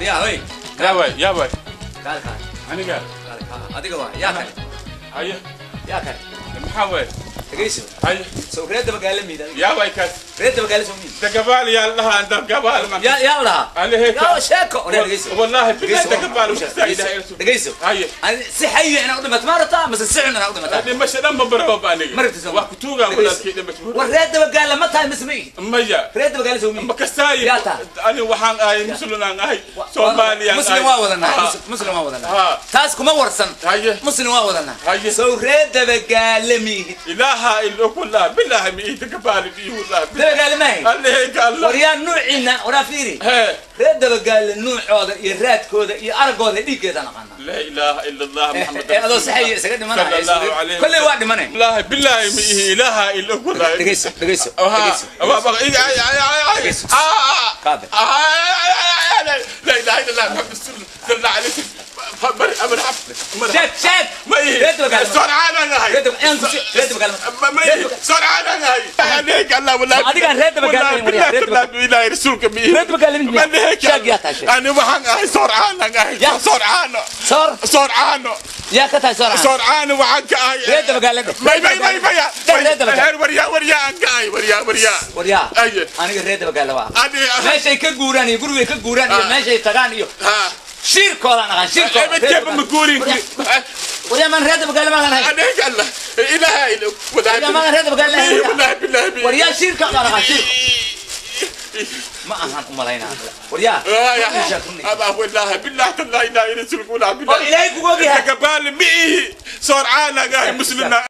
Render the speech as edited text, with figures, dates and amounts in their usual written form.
Waryaa, hoy. Yaa waay, yaa waay? Kaal, kaal. Aniga? Kaal, kaal. Adiga waa yaa kale. Haye. Yaa kale. Maxaa waay? Dhegeyso. Haye. Soo reer dabagaale miid adiga? Yaa waay kaas? Reer dabagaale soo miid? Dagabaal yaa la dhahaa, dagabaal man. Yaa la dhahaa? Alle heeka. Yaa sheeko, waryaa, dhegeyso. Wallaahi billahi. Dhegeyso. Dagabaal. Dhegeyso. Haye. Si xayi inaad u dhimato ma rabtaa mise si xun inaad u dhimataa? Dhimasho dhan ma baraba aniga. Ma rabtid soo? Waa ku tuugaa walaalkii dhimasho. War, reer dabagaale ma tahay mise ma ihid? Maya. Reer dabagaale soo miid? Ma kasaayi. Yaa tahay? Ani waxaan ahay muslim aan ahay, Soomaaliyaan. Muslim waa wadanaa, muslim waa wadanaa, taas kuma warsan. Haye. Muslim waa wadanaa. Haye. Sow reer dabagaale miihid? Ilaaha ilo wallah billahi mi dagabaal bi wallah. Dabagaale ma ahayd? Alle heeka Allah. Waryaa, nuuciina, waraa, fiiri. Hee. Reer dabagaale nuucooda iyo raadkooda iyo araggooda dhiiggeeda naqaana. Laa ilaaha ila Allah Muhammad. Ee adoo saxaya isaga dhimanaya. Sala Allahu alayhi. Kolley waa dhimanay. Wallaahi billahi mi ilaaha ilo wallah. Dhegeyso, dhegeyso, dhegeyso. Dhegeyso. Kaabe. لا اله الا الله محمد صلى الله عليه وسلم. Sheeg, sheeg. ما Reer dabagaale. سرعان انا. Reer dabagaale. ما سرعان انا عليك الله والله. Adigaan reer dabagaale ahayn, waryaa, reer بالله بالله رسولك بي. Reer dabagaale mid ما ليك. Sheeg, yaa tahay, sheeg. انا waxaan ahay سرعان ahay. Ya. سرعان. Soor. سرعان. Yaa ka tahay soor? سرعان waxaan ka ahay. Reer dabagaale. May may may may. Reer dabagaale. Waryaa, waryaa aan ka ahay, waryaa, waryaa. Waryaa. Aye. Aniga reer dabagaale waa Ani meeshay ka guuraan iyo gurigay ka guuraan iyo meeshay tagaan iyo ha shiirkoodaan aqaan, shiirkooda. Ebedkeeba ma guurin. Waryaa, maan reer dabagaale maadan ahay? عليك الله إله إلا Waryaa, maadan reer dabagaale ahayn? والله بالله. Waryaa, shiirka baan aqaan, shiirka ma ahan u malaynaa, waryaa. أبا والله بالله تالله لا رسولك ولا oo بالله. Ilaahay kugu ogyahay. قبال مئه صار عالق مسلمنا.